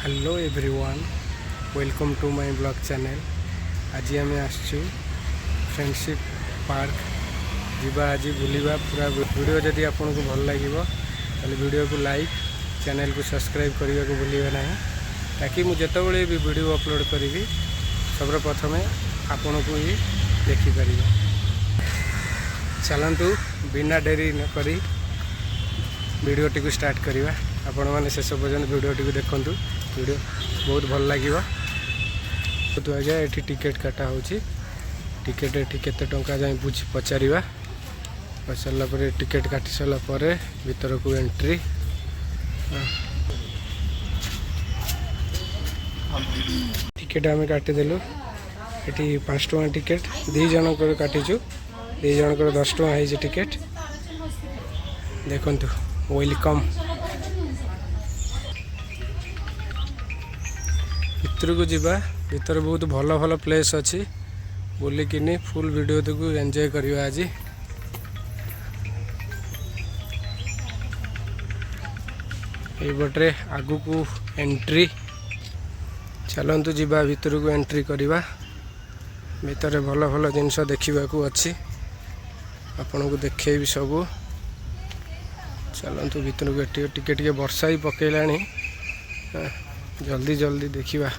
Hello everyone, welcome to my vlog channel. ଆଜି ଆମେ ଆସିଛୁ ଫ୍ରେଣ୍ଡସିପ୍ ପାର୍କ। ଯିବା ଆଜି ବୁଲିବା ପୁରା। ଭିଡ଼ିଓ ଯଦି ଆପଣଙ୍କୁ ଭଲ ଲାଗିବ, ତାହେଲେ ଭିଡ଼ିଓକୁ ଲାଇକ୍, ଚ୍ୟାନେଲକୁ ସବସ୍କ୍ରାଇବ୍ କରିବାକୁ ଭୁଲିବେ ନାହିଁ, ତାକି ମୁଁ ଯେତେବେଳେ ବି ଭିଡ଼ିଓ ଅପଲୋଡ଼ କରିବି, ସର୍ବପ୍ରଥମେ ଆପଣଙ୍କୁ ହିଁ ଦେଖିପାରିବେ। ଚାଲନ୍ତୁ, ବିନା ଡେରି ନ କରି ଭିଡ଼ିଓଟିକୁ ଷ୍ଟାର୍ଟ କରିବା। ଆପଣମାନେ ଶେଷ ପର୍ଯ୍ୟନ୍ତ ଭିଡ଼ିଓଟିକୁ ଦେଖନ୍ତୁ, ଭିଡ଼ିଓ ବହୁତ ଭଲ ଲାଗିବ। ତ ଆଜ୍ଞା, ଏଠି ଟିକେଟ୍ କାଟା ହେଉଛି। ଟିକେଟ୍ ଏଠି କେତେ ଟଙ୍କା ଯାଇ ବୁଝି ପଚାରିବା। ପଚାରିଲା ପରେ, ଟିକେଟ୍ କାଟି ସାରିଲା ପରେ ଭିତରକୁ ଏଣ୍ଟ୍ରି। ଟିକେଟ୍ ଆମେ କାଟିଦେଲୁ। ଏଠି 5 ଟଙ୍କା ଟିକେଟ୍। ଦୁଇ ଜଣଙ୍କର କାଟିଛୁ, ଦୁଇ ଜଣଙ୍କର 10 ଟଙ୍କା ହେଇଛି ଟିକେଟ୍। ଦେଖନ୍ତୁ, welcome. ଭିତରକୁ ଯିବା। ଭିତରେ ବହୁତ ଭଲ ଭଲ ପ୍ଲେସ୍ ଅଛି। ବୁଲିକିନି ଫୁଲ୍ ଭିଡ଼ିଓଟିକୁ ଏନ୍ଜୟ କରିବା ଆଜି। ଏଇପଟରେ ଆଗକୁ ଏଣ୍ଟ୍ରି। ଚାଲନ୍ତୁ ଯିବା, ଭିତରକୁ ଏଣ୍ଟ୍ରି କରିବା। ଭିତରେ ଭଲ ଭଲ ଜିନିଷ ଦେଖିବାକୁ ଅଛି, ଆପଣଙ୍କୁ ଦେଖେଇବି ସବୁ। ଚାଲନ୍ତୁ ଭିତରକୁ। ଏଠି ଟିକେ ଟିକେ ବର୍ଷା ବି ପକେଇଲାଣି। ହଁ, ଜଲ୍ଦି ଜଲ୍ଦି ଦେଖିବା।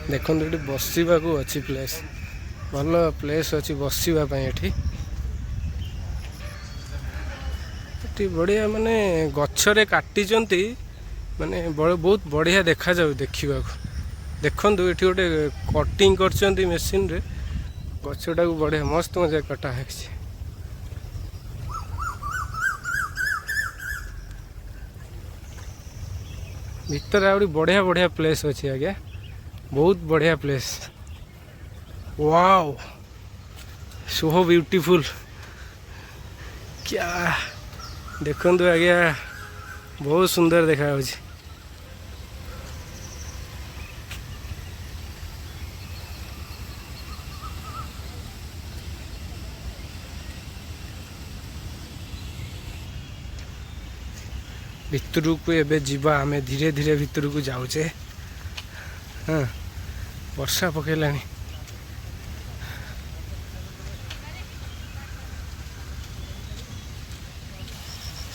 ଦେଖନ୍ତୁ, ଏଠି ବସିବାକୁ ଅଛି ପ୍ଲେସ୍। ଭଲ ପ୍ଲେସ୍ ଅଛି ବସିବା ପାଇଁ ଏଠି। ଏଠି ବଢ଼ିଆ ମାନେ ଗଛରେ କାଟିଛନ୍ତି, ମାନେ ବହୁତ ବଢ଼ିଆ ଦେଖାଯାଉଛି ଦେଖିବାକୁ। ଦେଖନ୍ତୁ, ଏଠି ଗୋଟେ କଟିଂ କରିଛନ୍ତି ମେସିନରେ ଗଛଟାକୁ। ବଢ଼ିଆ ମସ୍ତ ମଜା କଟା ହେଇଛି। ଭିତରେ ଆହୁରି ବଢ଼ିଆ ବଢ଼ିଆ ପ୍ଲେସ୍ ଅଛି ଆଜ୍ଞା, ବହୁତ ବଢ଼ିଆ ପ୍ଲେସ୍। Wow, show beautiful! କ୍ୟା ଦେଖନ୍ତୁ ଆଜ୍ଞା, ବହୁତ ସୁନ୍ଦର ଦେଖାଯାଉଛି। ଭିତରକୁ ଏବେ ଯିବା ଆମେ। ଧୀରେ ଧୀରେ ଭିତରକୁ ଯାଉଛେ। ହଁ, ବର୍ଷା ପକେଇଲାଣି।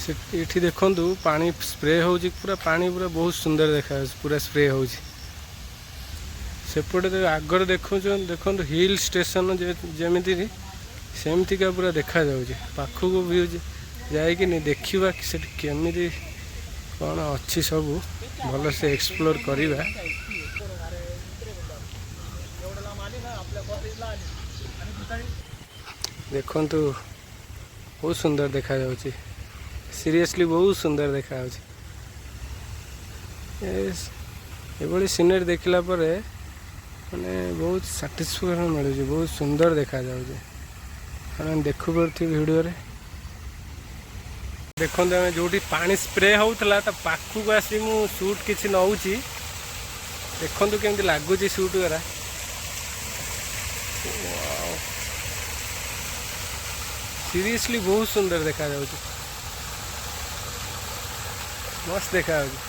ସେ ଏଠି ଦେଖନ୍ତୁ, ପାଣି ସ୍ପ୍ରେ ହେଉଛି ପୁରା। ପାଣି ପୁରା ବହୁତ ସୁନ୍ଦର ଦେଖାଯାଉଛି, ପୁରା ସ୍ପ୍ରେ ହେଉଛି। ସେପଟେ ତ ଆଗରେ ଦେଖୁଛନ୍ତି, ଦେଖନ୍ତୁ, ହିଲ୍ ଷ୍ଟେସନ ଯେମିତି ସେମିତିକା ପୁରା ଦେଖାଯାଉଛି। ପାଖକୁ ଭିଉ ଯାଇକିନି ଦେଖିବା କି ସେଠି କେମିତି କ'ଣ ଅଛି ସବୁ, ଭଲସେ ଏକ୍ସପ୍ଲୋର କରିବା। ଦେଖନ୍ତୁ, ବହୁତ ସୁନ୍ଦର ଦେଖାଯାଉଛି। ସିରିୟସଲି, ବହୁତ ସୁନ୍ଦର ଦେଖାଯାଉଛି। ଏଭଳି ସିନେରୀ ଦେଖିଲା ପରେ ମାନେ ବହୁତ ସାଟିସ୍ଫାକ୍ସନ୍ ମିଳୁଛି। ବହୁତ ସୁନ୍ଦର ଦେଖାଯାଉଛି, ଆପଣ ଦେଖିପାରୁଥିବେ ଭିଡ଼ିଓରେ। ଦେଖନ୍ତୁ, ଆମେ ଯେଉଁଠି ପାଣି ସ୍ପ୍ରେ ହେଉଥିଲା, ତା ପାଖକୁ ଆସି ମୁଁ ସୁଟ୍ କିଛି ନେଉଛି। ଦେଖନ୍ତୁ କେମିତି ଲାଗୁଛି ସୁଟ୍ ଗୁରା। ସିରିୟସଲି, ବହୁତ ସୁନ୍ଦର ଦେଖାଯାଉଛି, ମସ୍ତ ଦେଖାଯାଉଛି।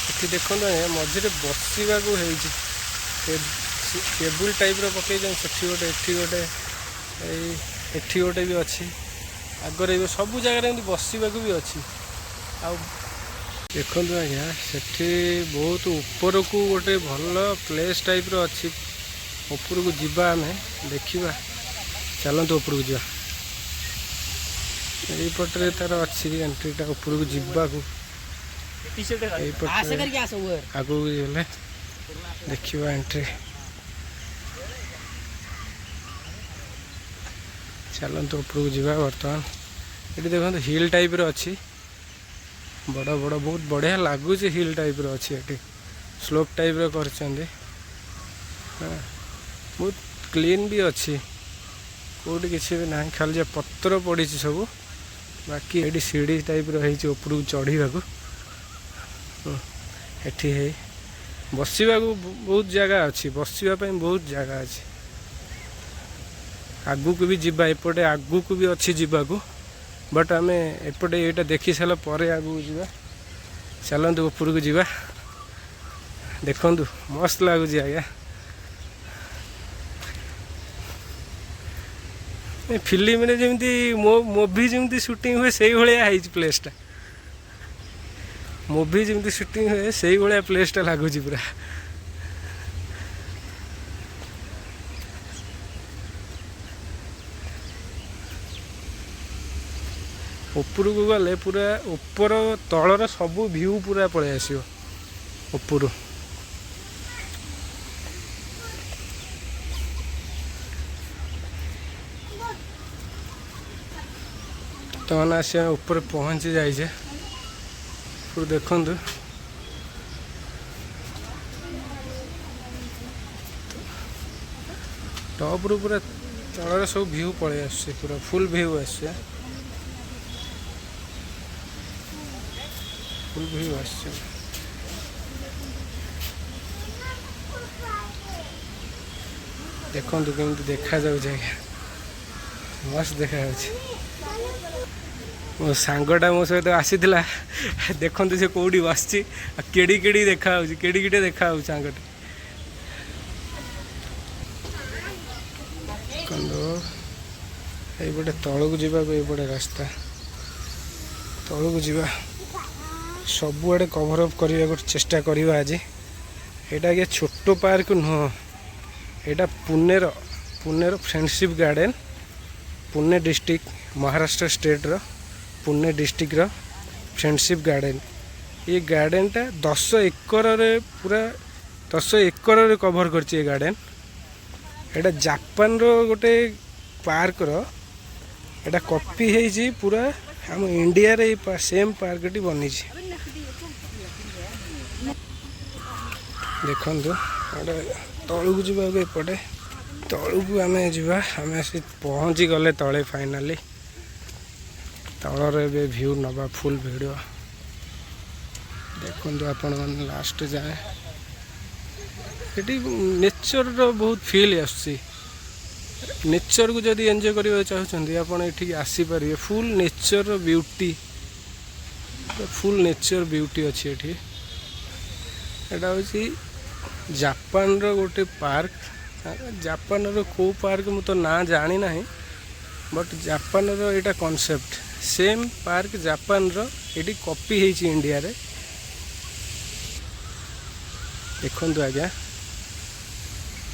ଏଠି ଦେଖନ୍ତୁ ଆଜ୍ଞା, ମଝିରେ ବସିବାକୁ ହେଇଛି, ଟେବୁଲ ଟାଇପ୍ର ପକେଇଛନ୍ତି। ସେଠି ଗୋଟେ, ଏଠି ଗୋଟେ, ଏଇ ଏଠି ଗୋଟେ ବି ଅଛି। ଆଗରେ ବି ସବୁ ଜାଗାରେ ଏମିତି ବସିବାକୁ ବି ଅଛି। ଆଉ ଦେଖନ୍ତୁ ଆଜ୍ଞା, ସେଠି ବହୁତ ଉପରକୁ ଗୋଟେ ଭଲ ପ୍ଲେସ୍ ଟାଇପ୍ର ଅଛି। ଉପରକୁ ଯିବା ଆମେ, ଦେଖିବା। ଚାଲନ୍ତୁ, ଉପରକୁ ଯିବା। ଏଇପଟରେ ତାର ଅଛି ଏଣ୍ଟ୍ରିଟା ଉପରକୁ ଯିବାକୁ। ଏଇପଟରେ ଆଗକୁ ଗଲେ ଦେଖିବା ଏଣ୍ଟ୍ରି। ଚାଲନ୍ତୁ, ଉପରକୁ ଯିବା ବର୍ତ୍ତମାନ। ଏଠି ଦେଖନ୍ତୁ, ହିଲ୍ ଟାଇପ୍ର ଅଛି, ବଡ଼ ବଡ଼, ବହୁତ ବଢ଼ିଆ ଲାଗୁଛି। ହିଲ୍ ଟାଇପ୍ର ଅଛି ଏଠି, ସ୍ଲୋପ୍ ଟାଇପ୍ର କରିଛନ୍ତି। ହଁ, ବହୁତ କ୍ଲିନ୍ ବି ଅଛି, କେଉଁଠି କିଛି ବି ନାହିଁ, ଖାଲି ଯେ ପତ୍ର ପଡ଼ିଛି ସବୁ। ବାକି ଏଠି ସିଢ଼ି ଟାଇପ୍ର ହେଇଛି ଉପରକୁ ଚଢ଼ିବାକୁ। ଏଠି ହେଇ ବସିବାକୁ ବହୁତ ଜାଗା ଅଛି, ବସିବା ପାଇଁ ବହୁତ ଜାଗା ଅଛି। ଆଗକୁ ବି ଯିବା, ଏପଟେ ଆଗକୁ ବି ଅଛି ଯିବାକୁ। ବଟ୍ ଆମେ ଏପଟେ ଏଇଟା ଦେଖି ସାରିଲା ପରେ ଆଗକୁ ଯିବା। ଚାଲନ୍ତୁ, ଉପରକୁ ଯିବା। ଦେଖନ୍ତୁ, ମସ୍ତ ଲାଗୁଛି ଆଜ୍ଞା। ଏ ଫିଲ୍ମରେ ଯେମିତି, ମୁଭି ଯେମିତି ସୁଟିଂ ହୁଏ, ସେଇଭଳିଆ ହେଇଛି ପ୍ଲେସ୍ଟା। ମୁଭି ଯେମିତି ସୁଟିଂ ହୁଏ, ସେଇଭଳିଆ ପ୍ଲେସ୍ଟା ଲାଗୁଛି ପୁରା। ଉପରକୁ ଗଲେ ପୁରା ଉପର ତଳର ସବୁ ଭ୍ୟୁ ପୁରା ପଳେଇ ଆସିବ ଉପରୁ। ବର୍ତ୍ତମାନ ଆସି ଆମେ ଉପରେ ପହଞ୍ଚି ଯାଇଛେ। ଉପରୁ ଦେଖନ୍ତୁ, ଟପ୍ରୁ ପୁରା ତଳର ସବୁ ଭ୍ୟୁ ପଳେଇ ଆସୁଛି, ପୁରା ଫୁଲ୍ ଭ୍ୟୁ ଆସୁଛି, ଫୁଲ୍ ଭ୍ୟୁ ଆସୁଛି। ଦେଖନ୍ତୁ କେମିତି ଦେଖାଯାଉଛି ଆଜ୍ଞା, ମସ୍ତ ଦେଖାଯାଉଛି। ମୋ ସାଙ୍ଗଟା ମୋ ସହିତ ଆସିଥିଲା, ଦେଖନ୍ତୁ ସେ କେଉଁଠି ବସିଛି ଆଉ କେଡ଼ି କେଡ଼ି ଦେଖାଯାଉଛି, କେଡ଼ି କେଡ଼ି ଦେଖାଯାଉଛି ସାଙ୍ଗଟି। ଦେଖନ୍ତୁ, ଏଇପଟେ ତଳକୁ ଯିବାକୁ ଏଇପଟେ ରାସ୍ତା। ତଳକୁ ଯିବା, ସବୁଆଡ଼େ କଭର ଅପ୍ କରିବାକୁ ଚେଷ୍ଟା କରିବା ଆଜି। ଏଇଟା ଆଜ୍ଞା ଛୋଟ ପାର୍କ ନୁହଁ, ଏଇଟା ପୁନେର friendship garden. Pune district, Maharashtra ଷ୍ଟେଟ୍ର ପୁନେ ଡିଷ୍ଟ୍ରିକ୍ଟର ଫ୍ରେଣ୍ଡସିପ୍ ଗାର୍ଡ଼େନ୍। ଏ ଗାର୍ଡ଼େନଟା 10 ଏକରରେ, ପୁରା 10 ଏକରରେ କଭର କରିଛି ଏ ଗାର୍ଡ଼େନ୍। ଏଇଟା ଜାପାନର ଗୋଟେ ପାର୍କର ଏଇଟା କପି ହେଇଛି। ପୁରା ଆମ ଇଣ୍ଡିଆରେ ଏଇ ସେମ୍ ପାର୍କଟି ବନିଛି। ଦେଖନ୍ତୁ, ଏଇଟା ତଳକୁ ଯିବାକୁ ଏପଟେ ତଳକୁ ଆମେ ଯିବା। ଆମେ ଆସି ପହଞ୍ଚି ଗଲେ ତଳେ ଫାଇନାଲି। ତଳର ଏବେ ଭ୍ୟୁ ନେବା, ଫୁଲ୍ ଭିଡ଼ିଓ ଦେଖନ୍ତୁ ଆପଣମାନେ ଲାଷ୍ଟ ଯାଏଁ। ଏଠି ନେଚରର ବହୁତ ଫିଲ୍ ଆସୁଛି। ନେଚରକୁ ଯଦି ଏନ୍ଜୟ କରିବାକୁ ଚାହୁଁଛନ୍ତି, ଆପଣ ଏଠିକି ଆସିପାରିବେ। ଫୁଲ୍ ନେଚରର ବିୟୁଟି, ଫୁଲ୍ ନେଚର ବିୟୁଟି ଅଛି ଏଠି। ଏଇଟା ହେଉଛି ଜାପାନର ଗୋଟେ ପାର୍କ। ଜାପାନର କେଉଁ ପାର୍କ ମୁଁ ତ ନାଁ ଜାଣିନାହିଁ, ବଟ୍ ଜାପାନର ଏଇଟା କନସେପ୍ଟ। ସେମ୍ ପାର୍କ ଜାପାନର ଏଠି କପି ହେଇଛି ଇଣ୍ଡିଆରେ। ଦେଖନ୍ତୁ ଆଜ୍ଞା,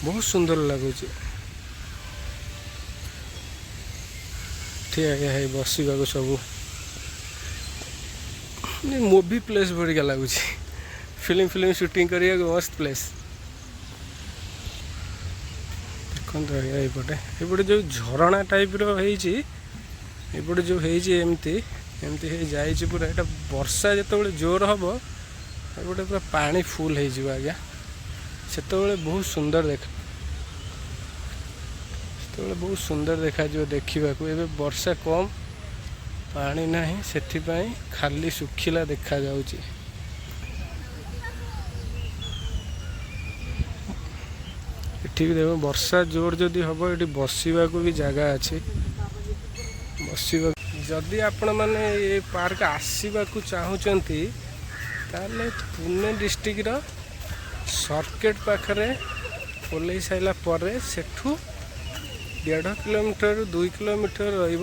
ବହୁତ ସୁନ୍ଦର ଲାଗୁଛି। ଏଠି ଆଜ୍ଞା ହେଇ ବସିବାକୁ ସବୁ ମୁଭି ପ୍ଲେସ୍ ପରିକା ଲାଗୁଛି। ଫିଲ୍ମ ଫିଲ୍ମ ସୁଟିଂ କରିବାକୁ ମସ୍ତ ପ୍ଲେସ୍। ଦେଖନ୍ତୁ ଆଜ୍ଞା, ଏଇପଟେ ଏପଟେ ଯେଉଁ ଝରଣା ଟାଇପ୍ର ହେଇଛି, ଏପଟେ ଯେଉଁ ହେଇଛି, ଏମିତି ଏମିତି ହେଇ ଯାଇଛି ପୁରା। ଏଇଟା ବର୍ଷା ଯେତେବେଳେ ଜୋର ହେବ, ଏପଟେ ପୁରା ପାଣି ଫୁଲ୍ ହେଇଯିବ ଆଜ୍ଞା। ସେତେବେଳେ ବହୁତ ସୁନ୍ଦର ଦେଖାଯିବ ଦେଖିବାକୁ। ଏବେ ବର୍ଷା କମ୍, ପାଣି ନାହିଁ, ସେଥିପାଇଁ ଖାଲି ଶୁଖିଲା ଦେଖାଯାଉଛି। ଏଠି ବି ଦେଖ, ବର୍ଷା ଜୋର ଯଦି ହେବ, ଏଠି ବସିବାକୁ ବି ଜାଗା ଅଛି ବସିବାକୁ। ଯଦି ଆପଣମାନେ ଏ ପାର୍କ ଆସିବାକୁ ଚାହୁଁଛନ୍ତି, ତାହେଲେ ପୁନେ ଡିଷ୍ଟ୍ରିକ୍ଟର ସର୍କେଟ ପାଖରେ ଓହ୍ଲେଇ ସାରିଲା ପରେ ସେଠୁ 1.5 କିଲୋମିଟରରୁ 2 କିଲୋମିଟର ରହିବ।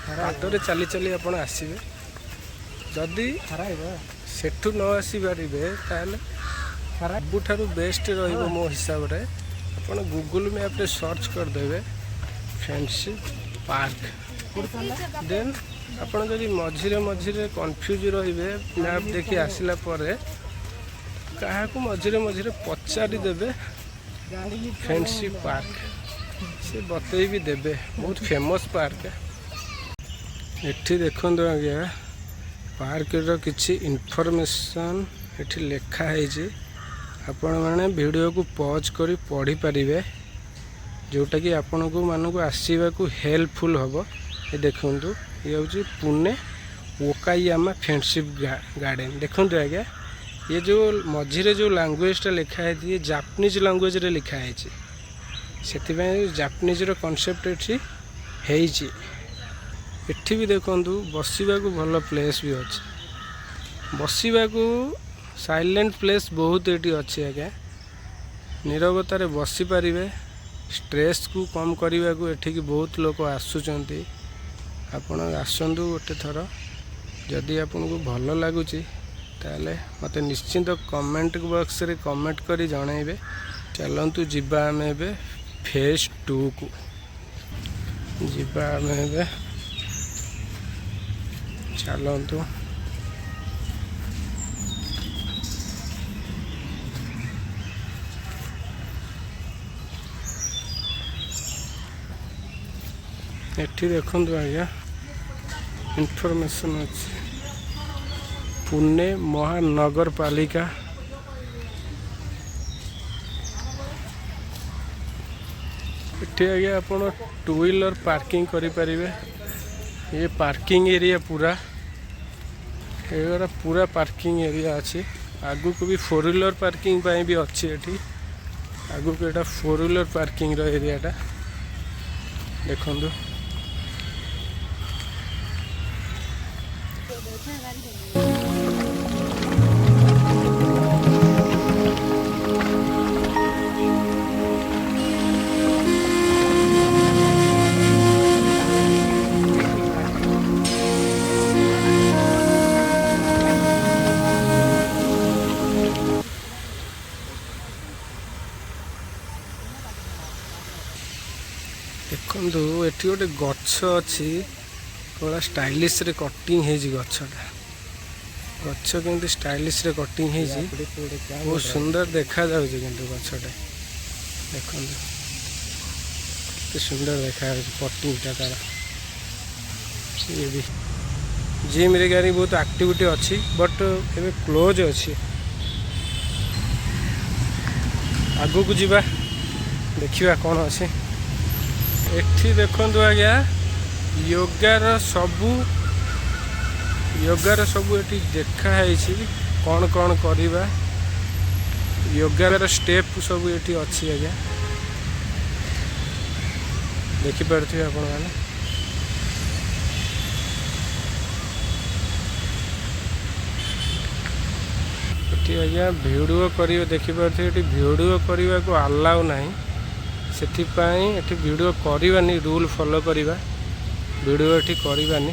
ପାଦରେ ଚାଲି ଚାଲି ଆପଣ ଆସିବେ। ଯଦି ସେଠୁ ନ ଆସିପାରିବେ, ତାହେଲେ ସବୁଠାରୁ ବେଷ୍ଟ ରହିବ ମୋ ହିସାବରେ, ଆପଣ ଗୁଗୁଲ୍ ମ୍ୟାପ୍ରେ ସର୍ଚ୍ଚ କରିଦେବେ ଫ୍ରେଣ୍ଡସିପ୍ ପାର୍କ। ଦେନ୍ ଆପଣ ଯଦି ମଝିରେ ମଝିରେ କନଫ୍ୟୁଜ୍ ରହିବେ, ମ୍ୟାପ୍ ଦେଖି ଆସିଲା ପରେ କାହାକୁ ମଝିରେ ମଝିରେ ପଚାରି ଦେବେ ଫ୍ରେଣ୍ଡସିପ୍ ପାର୍କ, ସେ ବତେଇ ବି ଦେବେ। ବହୁତ ଫେମସ୍ ପାର୍କ। ଏଠି ଦେଖନ୍ତୁ ଆଜ୍ଞା, ପାର୍କର କିଛି ଇନଫର୍ମେସନ୍ ଏଠି ଲେଖା ହେଇଛି। ଆପଣମାନେ ଭିଡ଼ିଓକୁ ପଜ୍ କରି ପଢ଼ିପାରିବେ, ଯେଉଁଟାକି ଆପଣଙ୍କୁ ମାନଙ୍କୁ ଆସିବାକୁ ହେଲ୍ପଫୁଲ୍ ହେବ। ଏ ଦେଖନ୍ତୁ, ଇଏ ହେଉଛି ପୁନେ ଓକାୟାମା ଫ୍ରେଣ୍ଡସିପ୍ ଗାର୍ଡ଼େନ୍। ଦେଖନ୍ତୁ ଆଜ୍ଞା, ଇଏ ଯେଉଁ ମଝିରେ ଯେଉଁ ଲାଙ୍ଗୁଏଜଟା ଲେଖା ହେଇଛି, ଇଏ ଜାପାନିଜ୍ ଲାଙ୍ଗୁଏଜରେ ଲେଖା ହେଇଛି। ସେଥିପାଇଁ ଜାପାନିଜ୍ର କନସେପ୍ଟ ଏଠି ହେଇଛି। ଏଠି ବି ଦେଖନ୍ତୁ, ବସିବାକୁ ଭଲ ପ୍ଲେସ୍ ବି ଅଛି। ବସିବାକୁ ସାଇଲେଣ୍ଟ ପ୍ଲେସ୍ ବହୁତ ଏଠି ଅଛି ଆଜ୍ଞା। ନିରବତାରେ ବସିପାରିବେ। ଷ୍ଟ୍ରେସ୍କୁ କମ୍ କରିବାକୁ ଏଠିକି ବହୁତ ଲୋକ ଆସୁଛନ୍ତି। ଆପଣ ଆସନ୍ତୁ ଗୋଟେ ଥର। ଯଦି ଆପଣଙ୍କୁ ଭଲ ଲାଗୁଛି, ତାହେଲେ ମୋତେ ନିଶ୍ଚିନ୍ତ କମେଣ୍ଟ ବକ୍ସରେ କମେଣ୍ଟ କରି ଜଣାଇବେ। ଚାଲନ୍ତୁ ଯିବା ଆମେ ଏବେ ଫେଜ୍ ଟୁକୁ ଯିବା ଆମେ ଏବେ। ଚାଲନ୍ତୁ। ଏଠି ଦେଖନ୍ତୁ ଆଜ୍ଞା, ଇନଫର୍ମେସନ୍ ଅଛି, ପୁନେ ମହାନଗରପାଳିକା। ଏଠି ଆଜ୍ଞା ଆପଣ ଟୁ ହ୍ୱିଲର ପାର୍କିଂ କରିପାରିବେ। ଇଏ ପାର୍କିଂ ଏରିଆ ପୁରା, ଏଗୁଡ଼ା ପୁରା ପାର୍କିଂ ଏରିଆ ଅଛି। ଆଗକୁ ବି ଫୋର୍ ହ୍ୱିଲର ପାର୍କିଂ ପାଇଁ ବି ଅଛି ଏଠି ଆଗକୁ। ଏଇଟା ଫୋର୍ ହ୍ୱିଲର ପାର୍କିଂର ଏରିଆଟା ଦେଖନ୍ତୁ। ଦେଖନ୍ତୁ, ଏଠି ଗୋଟେ ଗଛ ଅଛି, ପୁରା ଷ୍ଟାଇଲିଶରେ କଟିଂ ହେଇଛି ଗଛଟା। ଗଛ କେମିତି ଷ୍ଟାଇଲିଶରେ କଟିଂ ହେଇଛି, ବହୁତ ସୁନ୍ଦର ଦେଖାଯାଉଛି କିନ୍ତୁ ଗଛଟା। ଦେଖନ୍ତୁ, କେତେ ସୁନ୍ଦର ଦେଖାଯାଉଛି କଟିଂଟା ତାର। ଇଏ ବି ଜିମ୍ ରିଗାର୍ଡିଂ ବହୁତ ଆକ୍ଟିଭିଟି ଅଛି, ବଟ୍ ଏବେ କ୍ଲୋଜ୍ ଅଛି। ଆଗକୁ ଯିବା, ଦେଖିବା କ'ଣ ଅଛି ଏଠି। ଦେଖନ୍ତୁ ଆଜ୍ଞା, ୟୋଗାର ସବୁ ଏଠି ଦେଖା ହେଇଛି, କ'ଣ କ'ଣ କରିବା, ୟୋଗାର ଷ୍ଟେପ୍ ସବୁ ଏଠି ଅଛି ଆଜ୍ଞା। ଦେଖିପାରୁଥିବେ ଆପଣମାନେ। ଏଠି ଆଜ୍ଞା ଭିଡ଼ିଓ କରିବେ, ଦେଖିପାରୁଥିବେ, ଏଠି ଭିଡ଼ିଓ କରିବାକୁ ଆଲାଉ ନାହିଁ। ସେଥିପାଇଁ ଏଠି ଭିଡ଼ିଓ କରିବାନି, ରୁଲ୍ ଫଲୋ କରିବା, ଭିଡ଼ିଓ ଏଠି କରିବାନି।